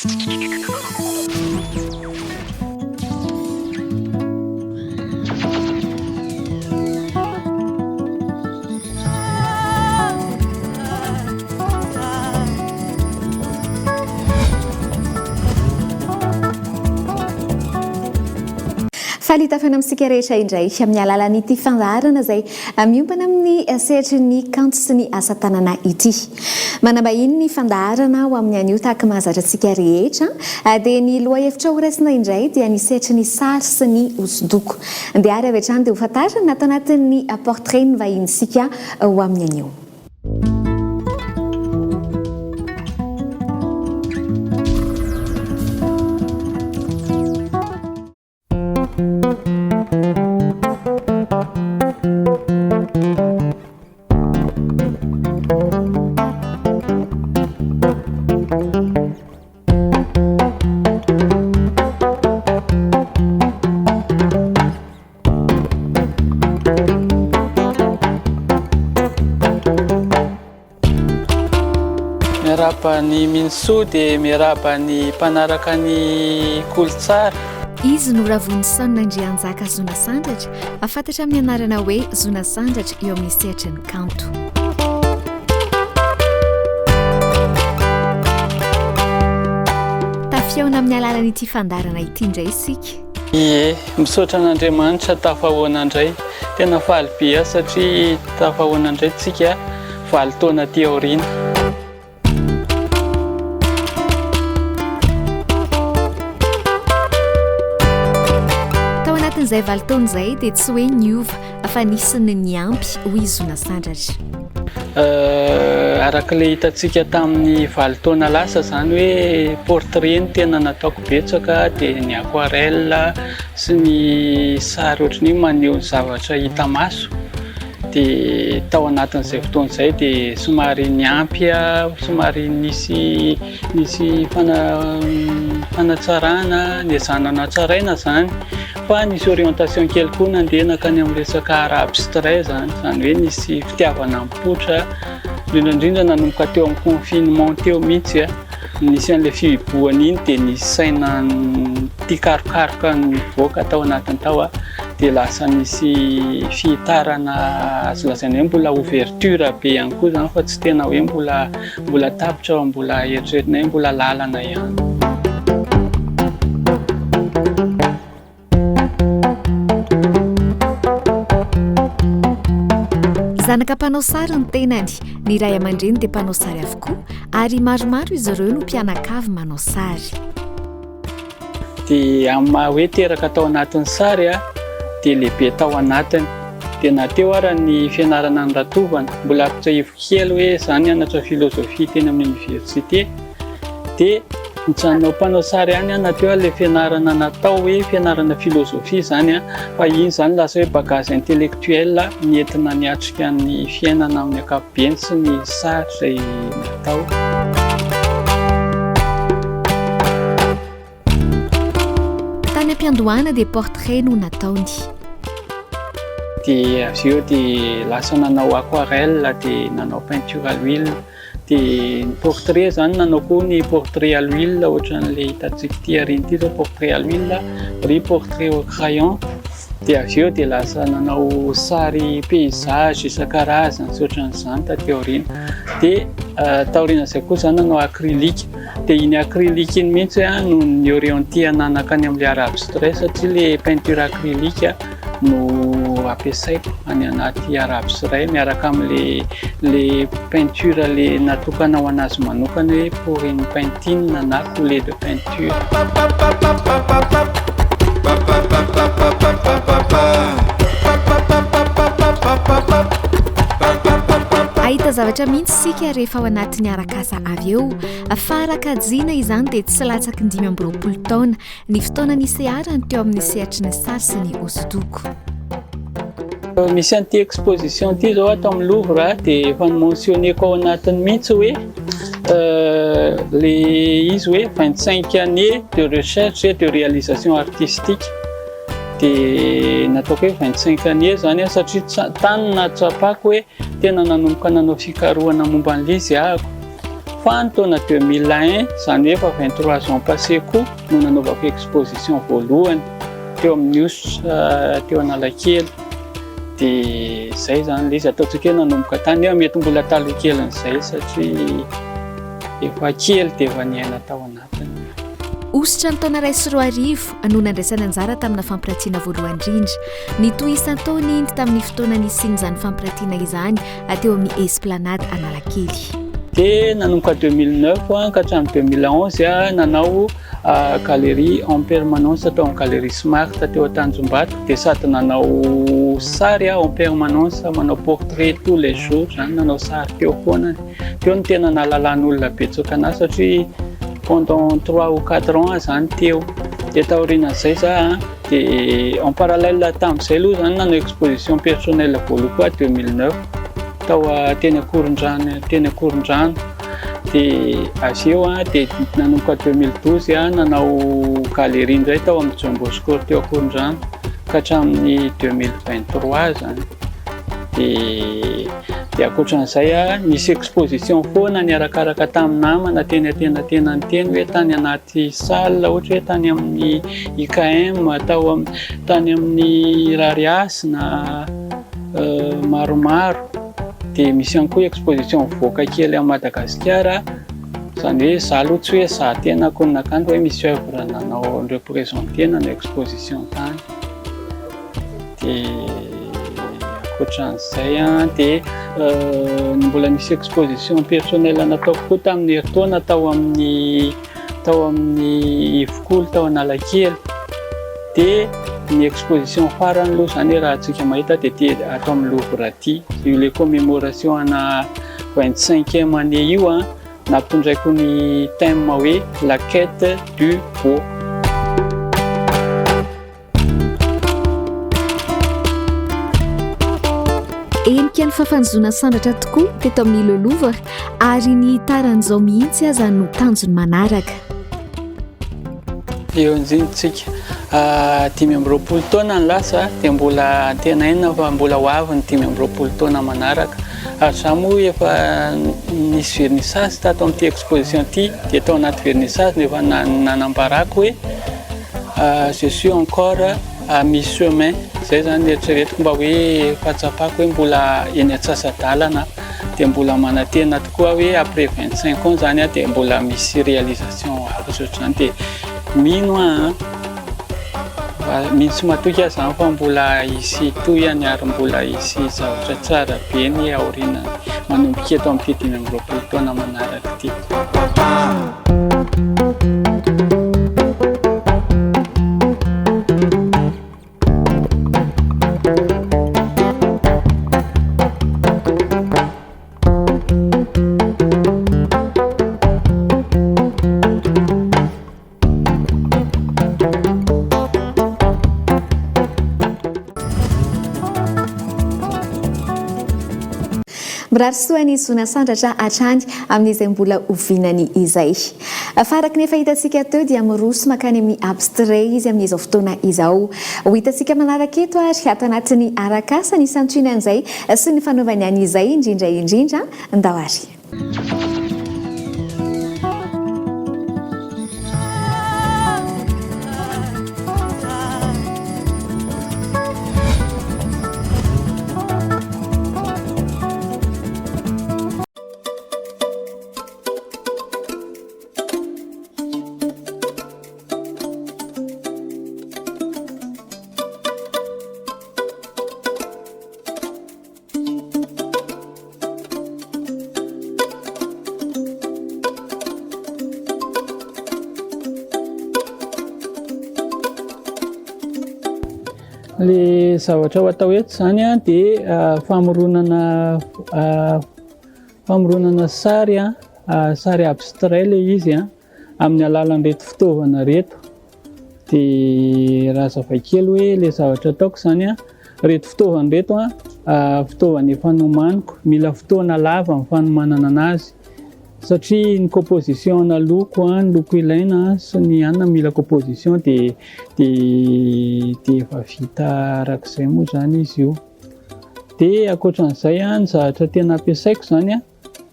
Faly hitafana amintsika rehetra indray amin'ny alalan'ity fandaharana izay miompana amin'ny sehatry ny kanto sy ny asa tanana ity. Manambahiny ny fandaharana ho amin'ny anio tahaka mahazatra antsika rehetra dia ny lohahevitra horaisina indray dia ny sehatry ny sary sy ny hosodoko. Dia ary avy hatrany dia ho fantarina ato anatin'ny portrait ny vahinintsika ho amin'ny anio. Miarahaba an'i Minisoa dia miarahaba ny mpanaraka ny Kolotsara. Izy no Ravonison Andrianjaka Zona Sandratra, fantatra amin'ny anarana hoe Zona Sandratra eo amin'ny sehatry ny kanto. Tafihaona amin'ny alalan'ity fandaharana ity indray isika. Ie, misaotra an'Andriamanitra tafahoana indray. Tena faly be aho satria tafahoana indray tsika valo taona aty aoriana. Tao anatin'izay valo taona izay dia tsy hoe niova fa nisy ny niampy hoy i Zona Sandratra. Araka ilay hitantsika tamin'ny valo taona lasa izany hoe portrait no tena nataoko betsaka dia ny aquarelle sy ny sary ohatran'ny hoe maneho ny zavatra hita maso. Dia tao anatin'izay fotoana izay dia somary niampy aho, somary nisy nisy fanatsarana, niezahana natsaraina izany fa nisy orientation kely koa nandeha nankany amin'ny resaka art abstrait izany, izany hoe nisy fitiavana nipoitra, indrindra indrindra nanomboka teo amin'ny confinement teo mihitsy nisy an'ilay fihibohana iny dia nisy saina tia karokaroka nivoaka tao anatiny tao. dia lasa nisy fihitarana azo lazaina hoe mbola ouverture be ihany koa izany fa tsy tena hoe mbola mbola tapitra fa mbola eritreretina hoe mbola lalana ihany. Zanaka mpanao sary ny tenany, ny ray aman-dreny dia mpanao sary avokoa ary maromaro izy ireo no mpianakavy manao sary. Dia amin'ny maha hoe teraka tao anatin'ny sary aho dia lehibe tao anatiny. Dia na teo ara ny fianarana noratovana, mbola ampitsahiviko kely hoe izaho nianatra philosophie teny amin'ny université, dia nijanona ho mpanao sary ihany aho na teo ary ilay fianarana natao hoe fianarana philosophie izany an, fa iny izany lasa hoe bagage intellectuel nentina niatrika ny fiainana amin'ny ankapobeny sy ny sary izay natao. Tany am-piandohana dia portrait no nataony. Dia avy eo dia lasa nanao aquarelle dia nanao peinture à l'huile. Dia ny portrait izany nanao koa ny portrait à l'huile ohatran'ilay hitantsika ity aoriana ity izao portrait à l'huile, ry portrait au crayon. Dia avy eo dia lasa nanao sary paysage isan-karazany sy ohatran'izany taty aoriana. Dia taorian'izay koa izany nanao acrylique. Dia iny acrylique iny mihitsy no ni-orienter-na nankany amin'ilay art abstrait satria ilay peinture acrylique no ampiasaiko any anaty art abstrait miaraka amin'ilay ilay peinture ilay natokana ho an'azy manokana hoe pouring painting na coulée de peinture. Hahita zavatra mihitsy isika rehefa ao anatin'ny arak'asa avy eo. Fa raha kajiana izany dia tsy latsaky ny 25 taona ny fotoana niseharany teo amin'ny sehatry ny sary sy ny hosodoko. Misy an'ity exposition ity izao ato amin'ny Louvre dia efa ni-mentionner-ko ao anatiny mihitsy hoe le izy hoe 25 années de recherche et de réalisation artistique dia nataoko hoe 25 années izany satria tany nahatsapako hoe tena nanomboka nanao fikarohana momba an'ilay izy ahako. Fa ny taona 2001, izany hoe efa 23 ans passé koa no nanaovako exposition voalohany teo amin'ny Ostra teo Analakely. Dia izay izany ilay izy, ataontsika hoe nanomboka tany, nefa mety mbola taloha kelin'izay satria efa kely dia efa niaina tao anatiny. Ostra ny taona 2001 no nandraisany anjara tamina fampiratiana voalohany indrindra. Nitohy isan-taona iny tamin'ny fotoana nisian'izany fampiratiana izany teo amin'ny Esplanade Analakely. Dia nanomboka 2009 ka hatramin'ny 2011 nanao galerie en permanence tao amin'ny galerie Smart teo Tanjombato, dia sady nanao sary en permanence, manao portrait tous les jours zany, nanao sary teo foana. Teo no tena nahalalan'olona betsaka anahy satria pendant 3 ou 4 ans zany teo. Dia taorian'izay za dia en parallèle tamin'izay aloha zany nanao exposition personnelle voalohany koa 2009 tao teny Ankorondrano, teny Ankorondrano. Dia avy eo dia nanomboka 2012 nanao galerie indray tao amin'ny Jumbo Score teo Ankorondrano ka hatramin'ny 2023 zany. Dia dia ankoatran'izay nisy exposition foana niarakaraka tamin'ny namana teny antenatenany teny, hoe tany anaty salle, ohatra hoe tany amin'ny IKM, tao am-, tany amin'ny Rarihasina maromaro. Dia misy ihany koa exposition mivoaka kely amin'i Madagasikara, izany hoe za aloha tsy hoe za tenako no nankany fa hoe misy oeuvre nanao ni-représenter nanao exposition tany. Dia ankoatran'izay dia mbola nisy exposition personnelle nataoko koa tamin'ny herintaona tao amin'ny tao amin'ny Ivokolo tao Analakely. Dia ny exposition farany aloha izany raha antsika mahita dia ity ato amin'ny Louvre ity. Io ilay commémoration ana 25e année io an, nampitondraiko ny thème hoe la quête du beau. Henika ny fafanjoana sandratra tokoa teto amin'ny Le Louvre ary ny hitaran'izao mihitsy aza no tanjony manaraka. Eo anjintsika 25 taona ny lasa dia mbola antenaina fa mbola ho avy ny 25 taona manaraka. Ary za moa efa nisy vernissage tato amin'ity exposition ity dia tao anaty vernissage no efa nanambarako hoe Je suis encore à mi-chemin, zay zany eritreretiko mba hoe fahatsapako hoe mbola eny antsasa-dalana dia mbola manantena tokoa hoe après 25 ans zany aho dia mbola misy réalisation hafa sy ohatr'izany dia mino aho an, mino sy matoky aho zany fa mbola hisy tohiny ary mbola hisy zavatra tsara be ny aorianany manomboka eto amin'ity 25 taona manaraka ity. Mirary soa an'i Zo Nasandratra hatrany amin'izay mbola ho vinany izay. Fa araka ny efa hitantsika teo dia miroso mankany amin'ny abstrait izy amin'izao fotoana izao. Ho hitantsika manaraka eto ary ato anatin'ny arak'asa ny santionan'izay sy ny fanaovany an'izay indrindra indrindra. Ndao ary. Le zavatra ho atao eto zany a dia famoronana famoronana sary a, sary abstrait le izy a, amin'ny alalan'ireto fitaovana ireto. Dia raha hazavaiko kely hoe le zavatra ataoko zany a, ireto fitaovana ireto a, fitaovana efa nomaniko, mila fotoana lava ny fanomanana anazy satria ny composition ana loko a, ny loko ilaina sy ny anona mila composition dia dia dia efa vita arak'izay moa zany izy io. Dia ankoatran'izay a, ny zavatra tena ampiasaiko zany a.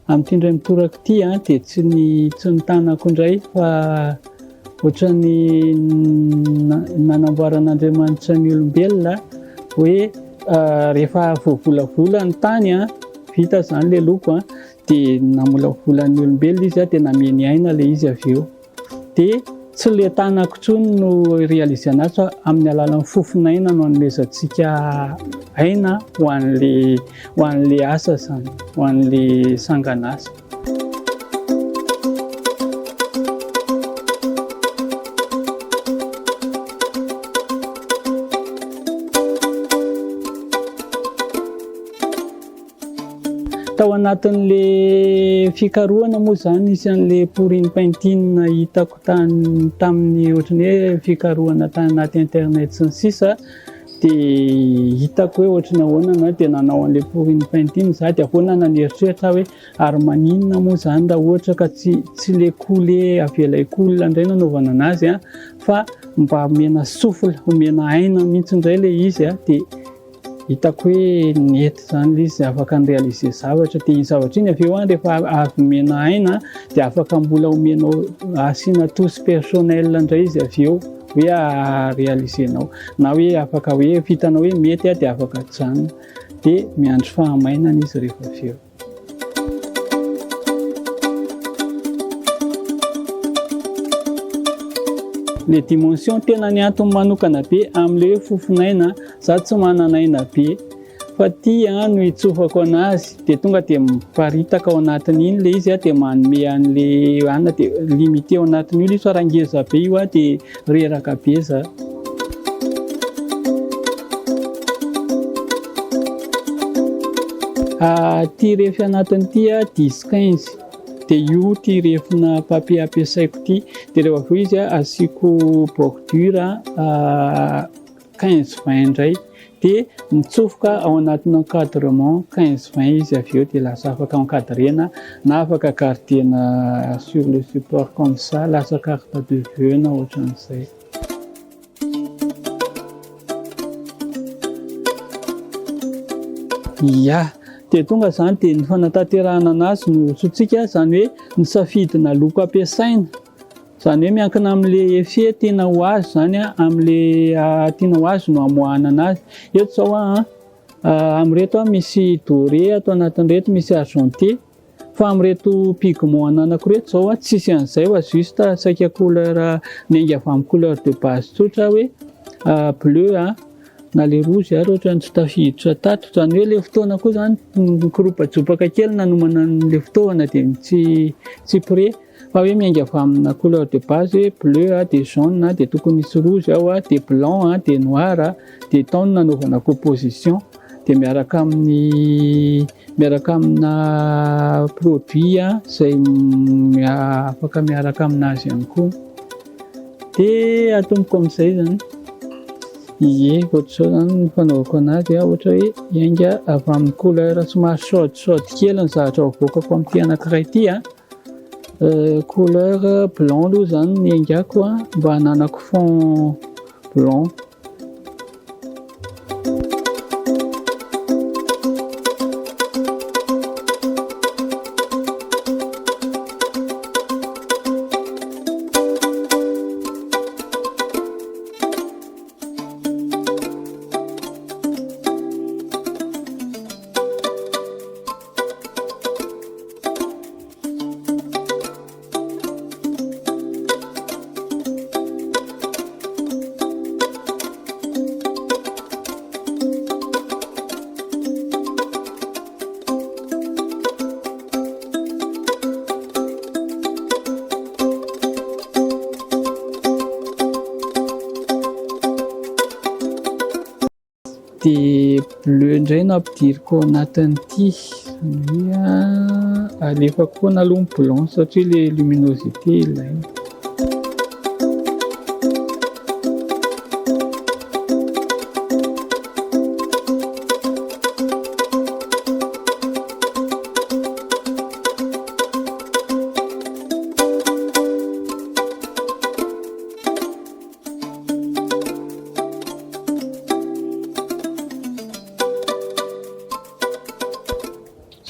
Amin'ity indray mitoraka ity dia tsy ny tsy ny tanako indray fa ohatran'ny nanamboaran'Andriamanitra ny olombelona hoe rehefa voavolavola ny tany, vita izany ilay loko, dia namolavola ny olombelona izy, dia nameny aina ilay izy avy eo. Dia tsy ilay tanako intsony no réaliser anazy fa amin'ny alalan'ny fofon'aina no anomezantsika aina ho an'ilay ho an'ilay asa izany, ho an'ilay sangan'asa. Tao anatin'le fikarohana moa izany nisy an'le pouring painting hitako tany tamin'ny ohatran'ny hoe fikarohana tany anaty internet sy ny sisa dia hitako hoe ohatran'ny ahoana na dia nanao an'le pouring painting za dia avy eo nanan'eritreritra aho hoe ary maninona moa izany raha ohatra ka tsy tsy le coulé avela hi-coule indray no anaovana anazy an fa mba omena souffle, omena aina mihitsy indray le izy an dia Hitako hoe nety izany ilay izy, afaka ni-réaliser zavatra. Dia iny zavatra iny avy eo an, rehefa avy omena aina dia afaka mbola omenao asiana touche personnelle indray izy avy eo hoe réaliser-nao. Na hoe afaka hoe hitanao hoe mety dia afaka ajanona. Dia miandry fahamainana izy rehefa avy eo. Le dimension tena ny antony manokana be amin'le hoe fofon'aina, za tsy manana aina be fa ty an no itsofako anazy de tonga de miparitaka ao anatin'iny le izy de manome an'le anona de limité ao anatin'io le izy fa raha ngeza be io an de reraka be za. Ity refy anatiny ity dix quinze dia io ity refina papier ampiasaiko ity dia rehefa avy eo izy asiako bordure quinze vingt indray dia mitsofoka ao anatin'ny encadrement quinze vingt izy avy eo dia lasa afaka encadrena na afaka gardena sur le support comme ça lasa carte de vœux na ohatran'izay. Ia, dia tonga izany dia ny fanatanterahana anazy no rosoantsika, izany hoe ny safidina loko ampiasaina, izany hoe miankina amin'ilay effet tiana ho azo izany amin'ilay tiana ho azo no amoahana anazy. Eto izao an, amin'ireto misy doré ato anatin'ireto misy argenté. Fa amin'ireto pigment ananako ireto izao an, tsisy an'izay fa juste saika couleur miainga avy amin'ny couleur de base tsotra hoe bleu an, na le rouge ary ohatran'ny tsy tafiditra tato, izany hoe le fotoana koa izany mikiropajopaka kely nanomana an'le fitaovana dia tsy tsy prêt fa hoe miainga avy amina couleur de base hoe bleu an, dia jaune an, dia tokony hisy rouge ao an, dia blanc an, dia noir an, dia tao no nanaovana composition dia miaraka amin'ny Miaraka amina produit izay afaka miaraka aminazy ihany koa. Dia atomboko amin'izay izany. Ie, ohatr'izao izany ny fanaovako anazy, ohatra hoe hiainga avy amin'ny couleur somary chaude chaude kely ny zavatra avoakako amin'ity anankiray ity. Couleur blanc aloha izany ny hiaingako mba hananako fond blanc. Dia bleu indray no ampidiriko ao anatin'ity, izany hoe alefako foana aloha ny blanc satria ilay luminosité ilaina.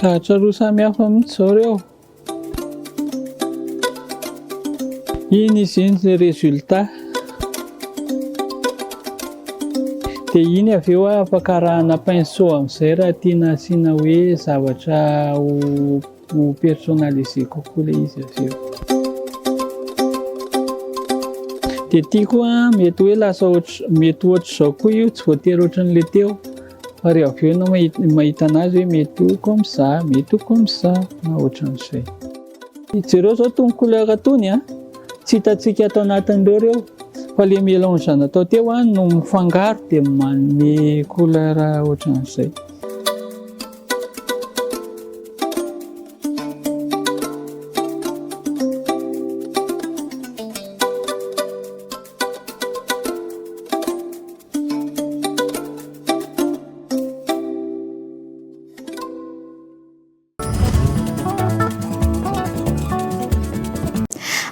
Zavatra roa samy hafa mihitsy izao ireo. Iny izy iny le résultat. Dia iny avy eo afaka arahana pinceau amin'izay raha tiana asiana hoe zavatra ho ho personnalisé kokoa ilay izy avy eo. Dia ity koa mety hoe lasa ohatr- mety ohatr'izao koa io, tsy voatery ohatran'ilay teo. Fa rehefa avy eo ianao mahita anazy hoe mety ho comme ça, mety ho comme ça, na ohatran'izay. Jereo izao itony couleur itony an, tsy hitantsika ato anatin'ireo ireo, fa ilay mélange natao teo an no mifangaro dia manome couleur ohatran'izay.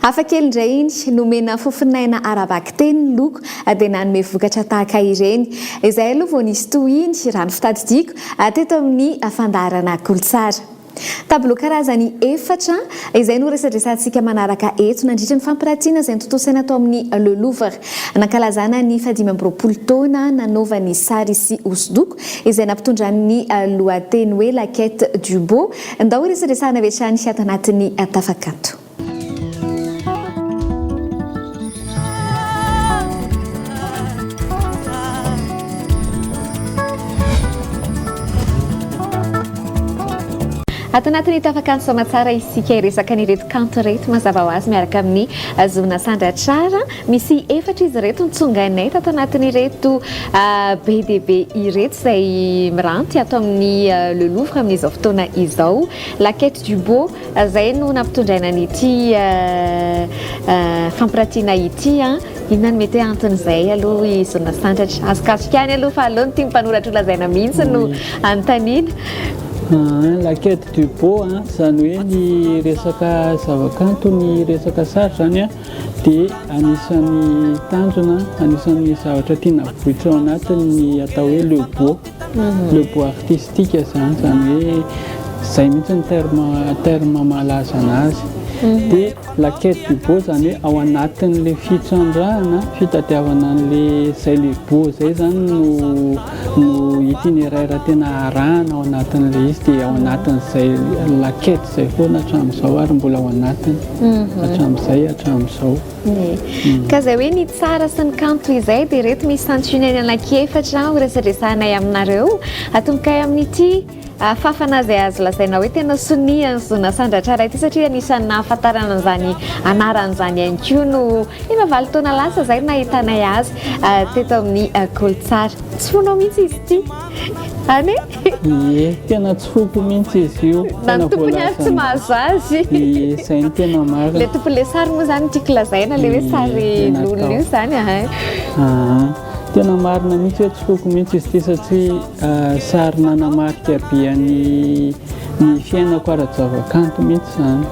Hafa kely indray iny, nomena fofon'aina ara-bakiteny ny loko dia nanome vokatra tahaka ireny. Izay aloha vao nisy toy iny, raha ny fitadidiako, teto amin'ny fandaharana Kolotsara. Tableau karazany efatra izay no resadresantsika manaraka eto nandritra ny fampiratiana izay notontosaina tao amin'ny Le Louvre. Nankalazana ny fahadimy amby 20 taona nanaovany sary sy hosodoko izay nampitondrany ny lohateny hoe La quête du beau. Ndao resadresahana avy hatrany ato anatin'ny Tafakanto. Ato anatin'ny Tafakanto Soamatsara isika hiresaka an'ireto kanto ireto mazava ho azy miaraka amin'ny Zona Sandratrara. Misy efatra izy ireto nitsongainay tato anatin'ireto be dia be ireto izay miranty ato amin'ny Le Louvre amin'izao fotoana izao. La quête du beau Zay no nampitondraina an'ity fampiratiana ity an! Inona no mety hoe anton'izay aloha i Zona Sandratra? Azokazoko ihany aloha fa aleo ny tian'ny mpanoratra ho lazaina mihitsy no anontaniana. La quête du beau an, izany hoe ny resaka zavakanto, ny resaka sary izany an, dia anisan'ny tanjona, anisan'ny zavatra tiana avoitra ao anatiny ny atao hoe le beau. Le beau artistique zany, zany hoe zay mihitsy ny terme terme mahalaza anazy. Dia la quête du beau zany hoe ao anatin'le fitrandrahana, fitadiavana an'le zay le beau zay zany no no itinéraire tena arahana ao anatin'le izy dia ao anatin'izay la quête zay foana hatramin'izao ary mbola ao anatiny hatramin'izay hatramin'izao. Ka izay hoe ny tsara sy ny kanto izay dia ireto misy santionany anankiefatra ho resadresahanay aminareo. Atombokay amin'ity fafana izay azo lazaina hoe tena sonian'i Zona Sandratra iray ity satria anisan'ny nahafantarana an'izany anarana izany ihany koa no efa valo taona lasa izay no nahitanay azy teto amin'ny Kolotsara. Tsy fonao mihitsy izy ity. Any e? Ie, tena tsy foko mihitsy izy io. Na ny tompony ary tsy mahazo azy. Ie, izay no tena marina. Ilay tompon'ilay sary moa izany no tiako lazaina, ilay hoe sary lolo io izany a. Aa, tena marina mihitsy hoe tsy foko mihitsy izy ity satria sary nanamarika be an'ny ny fiainako ara-javakanto mihitsy izany.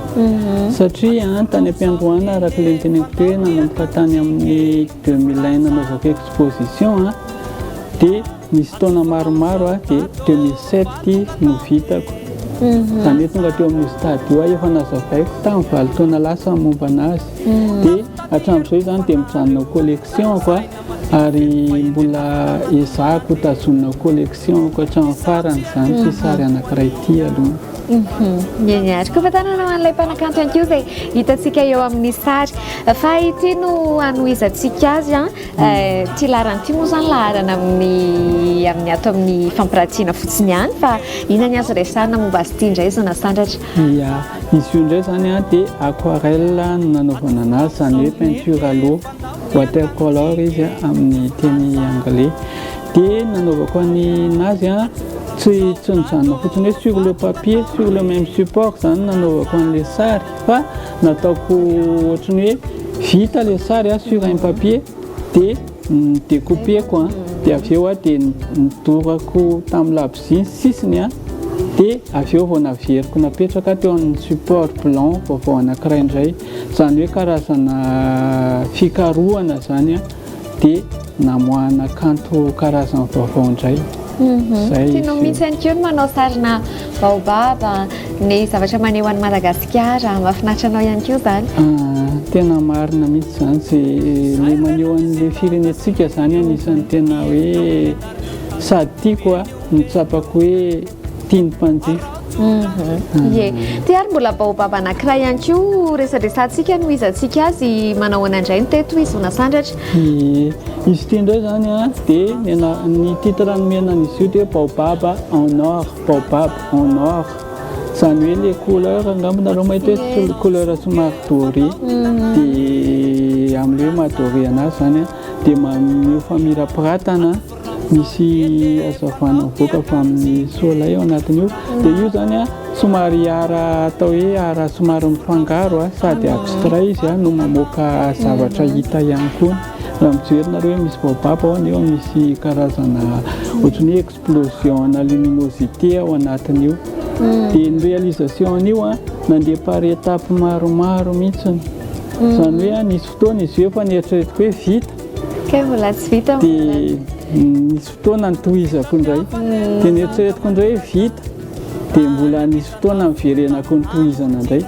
Satria tany am-piandohana araka ilay noteneniko teo hoe nanomboka tany amin'ny 2001 nanaovako exposition dia Nisy taona maromaro aho dia 2007 ity no vitako. Izany hoe tonga teo amin'io stade io aho efa nazavaiko tamin'ny valo taona lasa ny momba anazy. Dia hatramin'izao izany dia mijanona ho collection-ko aho ary mbola ezahako ho tazonina ho collection-ko hatramin'ny farany izany ity sary anankiray ity aloha. Eny ary. Koa fatanana ho an'ilay mpanakanto ihany koa izay hitantsika eo amin'ny sary. Fa ity no hanohizantsika azy an. Ity laharana ity moa izany laharana amin'ny amin'ny ato amin'ny fampiratiana fotsiny ihany fa inona ny azo resahina momba azy ity indray Zona Sandratra? Ia, izy io indray izany an dia aquarelle no nanaovana anazy, izany hoe peinture à l'eau, water color izy amin'ny teny anglais. Dia nanaovako an'azy an, tsy tsy nijanona fotsiny hoe sur le papier, sur le même support izany nanaovako an'ilay sary fa Nataoko ohatran'ny hoe vita ilay sary sur un papier dia ni-decouper-ko dia avy eo aho dia nidorako tamin'ny labozia ny sisiny dia avy eo vao naveriko napetraka teo amin'ny support blanc vaovao anankiray indray. Izany hoe karazana fikarohana izany dia namoahana kanto karazany vaovao indray. Izay Tianao mihitsy ihany koa ny manao sarina Baobab, ny zavatra maneho an'i Madagasikara, mahafinaritra anao ihany koa izany. Tena marina mihitsy izany, izay le maneho an'ilay firenentsika izany anisan'ny tena hoe sady tiako no tsapako hoe tian'ny mpanjifa. Ie. Ty ary mbola baobab anankiray ihany koa resadresantsika nohizantsika azy manao ahoana indray ny teto izy Nasandratra. Ie. Izy ity indray izany an, dia ny ana- ny titre nomena an'izy io dia baobab en or, baobab en or. Izany hoe le couleur angamba nareo mahita hoe couleur somary doré. Dia amin'ilay hoe maha doré anazy izany an, dia maneho famirapiratana. Misy hazavana mivoaka avy amin'ny soleil ao anatin'io. Dia io zany a somary art atao hoe art somary mifangaro a, sady abstrait izy a no mamoaka zavatra hita ihany koa. Raha mijery nareo hoe misy baobab ao nefa misy karazana ohatran'ny hoe explosion ana luminosité ao anatin'io. Dia ny réalisation an'io a nandeha par étape maromaro mihitsiny. Izany hoe nisy fotoana izy io efa nieritreretiko hoe vita. Kay mbola tsy vita mbola. Dia nisy fotoana nitohizako indray. Dia nieritreretiko indray hoe vita. Dia mbola nisy fotoana niverenako nitohizana indray.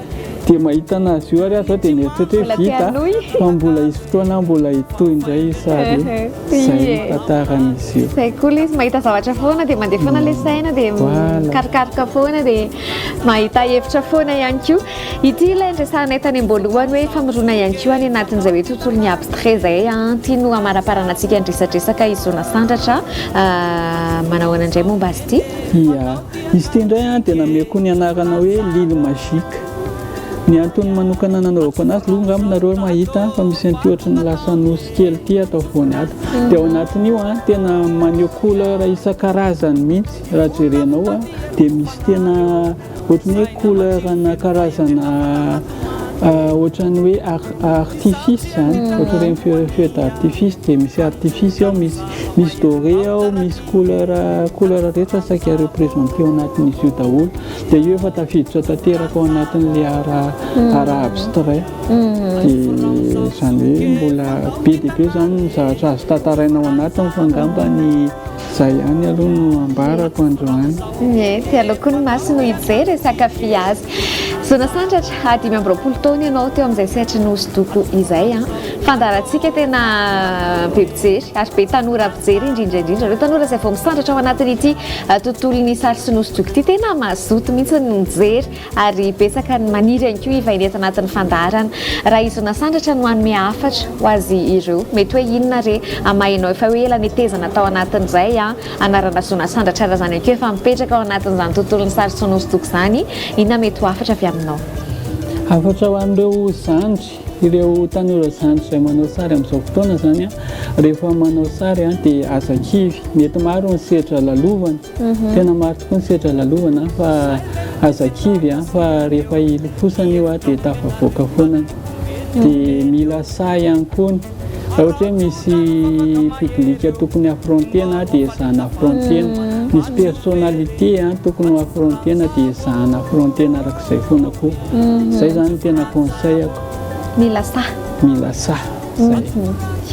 Dia mahita anazy io ary aho izao dia nieritreritra hoe vita fa mbola hisy fotoana mbola hitohy indray io sary io. Izay ny tantaran'izy io. Izay koa ilay izy mahita zavatra foana dia mandeha foana ilay saina dia mikarokaroka foana dia mahita hevitra foana ihany koa. Ity ilay niresahanay tany am-boalohany hoe famorona ihany koa any anatin'izay hoe tontolon'ny abstrait izay an. Ity no hamaraparanantsika ny resadresaka i Zona Sandratra. Manao ahoana indray momba azy ity? Ia. Izy ity indray an dia nameko ny anarana hoe l'île magique. Ny antony manokana nanaovako anazy aloha angamba nareo mahita fa misy an'ity ohatry ny lasa nosy kely ity ato afovoany ato. Dia ao anatin'io an tena maneho couleur isan-karazany mihitsy raha jerenao an dia misy tena Ohatran'ny hoe couleur ana karazana ohatran'ny hoe artifice zany, ohatran'ireny feu feu d'artifice dia misy artifice ao, misy misy doré ao, misy couleur couleur rehetra saika représenter ao anatin'izy io daholo. Dia io efa tafiditra tanteraka ao anatin'ilay art art abstrait. Dia izany hoe mbola be dia be zany ny zavatra azo tantaraina ao anatiny fa angamba ny Izay ihany aloha no ambarako androany. Ie, dia aleo koa ny maso no hijery e, sakafy azy. Zona Sandratra, 25 taona ianao teo amin'izay sehatry ny hosodoko izay an. Fandaharantsika tena be mpijery ary be tanora mpijery indrindra indrindra. Ireo tanora izay vao misandratra ao anatin'ity tontolon'ny sary sy ny hosodoko ity tena mazoto mihitsy ny mijery ary betsaka ny maniry ihany koa hivahiny eto anatin'ny fandaharana. Raha i Zona Sandratra no hanome hafatra ho azy ireo, mety hoe inona re amahinao efa hoe ela netezana tao anatin'izay an, anarana Zona Sandratra raha izany ihany koa efa mipetraka ao anatin'izany tontolon'ny sary sy ny hosodoko izany, inona mety ho hafatra avy aminao? Hafatra ho an'ireo zandry, ireo tanora zandry izay manao sary amin'izao fotoana izany an, rehefa manao sary an dia aza kivy, mety maro ny sedra lalovana, Tena maro tokoa ny sedra lalovana fa aza kivy a, fa rehefa hilofosana io a dia tafavoaka foana. Dia mila sahy ihany koa. Raha ohatra hoe misy public tokony affronter-na dia ezahana affronter-na. Misy personnalité a tokony ho affronter-na dia ezahana affronter-na arak'izay foana koa. Izay izany no tena conseil-ko. Mila sahy. Mila sahy. Zay.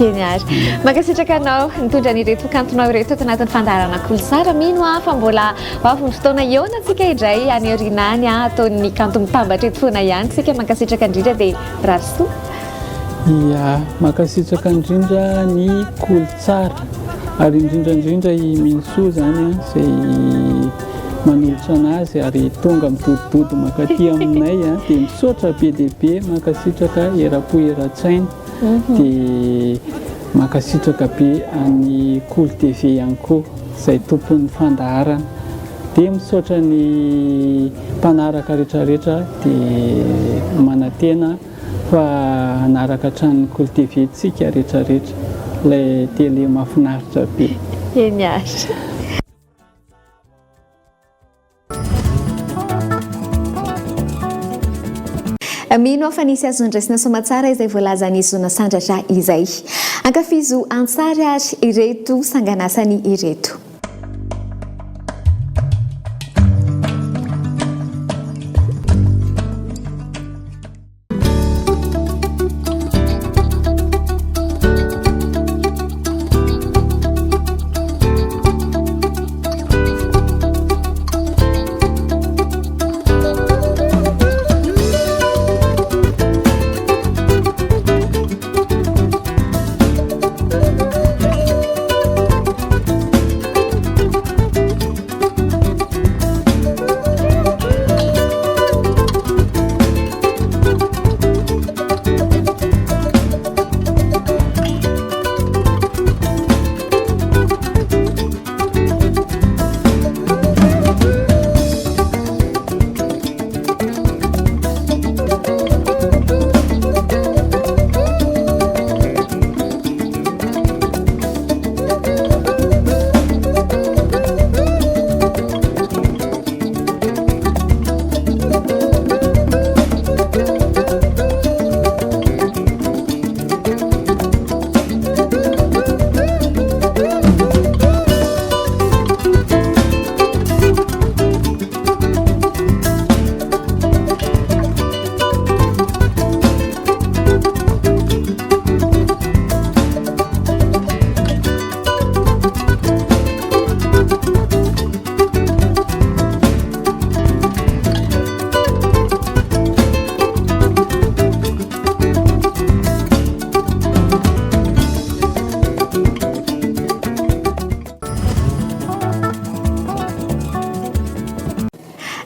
Eny ary. Mankasitraka anao nitondra an'ireto kantonao ireto ato anatin'ny fandaharana Kolotsara. Mino aho fa mbola ho avy ny fotoana hihaonantsika indray any aoriana any ataon'ny kanto mitambatra eto foana ihany isika. Mankasitraka indrindra dia mirary soa. Ia, mankasitraka indrindra ny Kolotsara ary indrindra indrindra i Minosoa izany izay manolotra anazy ary tonga midodododo mankaty aminay dia misaotra be dia be, mankasitraka eram-po eran-tsaina dia mankasitraka be an'i Kolo TV ihany koa izay tompon'ny fandaharana dia misaotra ny mpanaraka rehetrarehetra dia manantena fa hanaraka hatrany ny Kolo TV tsika rehetrarehetra ilay télé mahafinaritra be. Eny ary. Mino aho fa nisy azo noraisina soamatsara izay voalazan'i Zona Sandratra izay. Ankafizo an-tsary ary ireto sanganasany ireto.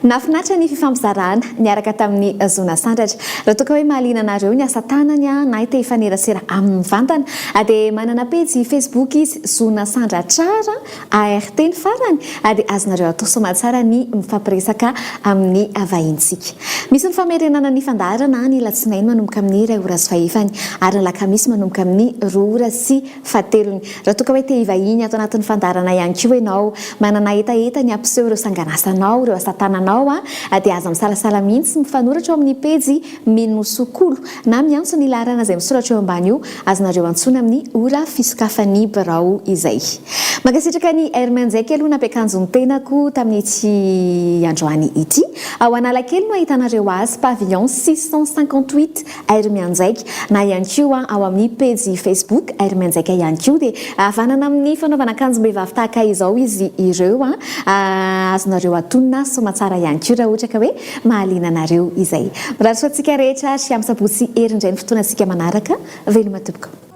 Nahafinaritra ny fifampizarana niaraka tamin'i Zo Nasandratra. Raha toa ka hoe mahaliana anareo ny asa tanany na te hifanerasera aminy mivantana dia manana pejy Facebook izy Zo Nasandratrara ART ny farany dia azonareo atao soamatsara ny mifampiresaka amin'ny vahintsika. Misy ny famerenana ny fandaharana ny alatsinainy manomboka amin'ny iray ora sy fahefany ary ny alakamisy manomboka amin'ny roa ora sy fahatelony. Raha toa ka hoe te hivahiny ato anatin'ny fandaharana ihany koa ianao, manana hetaheta ny hampiseho ireo sanganasanao, ireo asa tananao, dia aza misalasala mihitsy mifanoratra ao amin'ny pejy Minosokolo na miantso ny laharana izay misoratra eo ambany io, azonareo antsoina amin'ny ora fisokafan'ny birao izay. Mankasitraka an'i Hermanjek aloha nampiakanjo ny tenako tamin'ity androany ity. Ao Analakely no ahitanareo azy, pavillon 658. Air Mianjaika na ihany koa ao amin'ny pejy Facebook Air Mianjaika ihany koa dia havanana amin'ny fanaovana akanjom-behivavy tahaka izao izy ireo azonareo atonina soamatsara ihany koa raha ohatra ka hoe mahaliana anareo izay. Mirary soa antsika rehetra ary amin'ny sabotsy hery indray ny fotoanantsika manaraka. Veloma tompoko.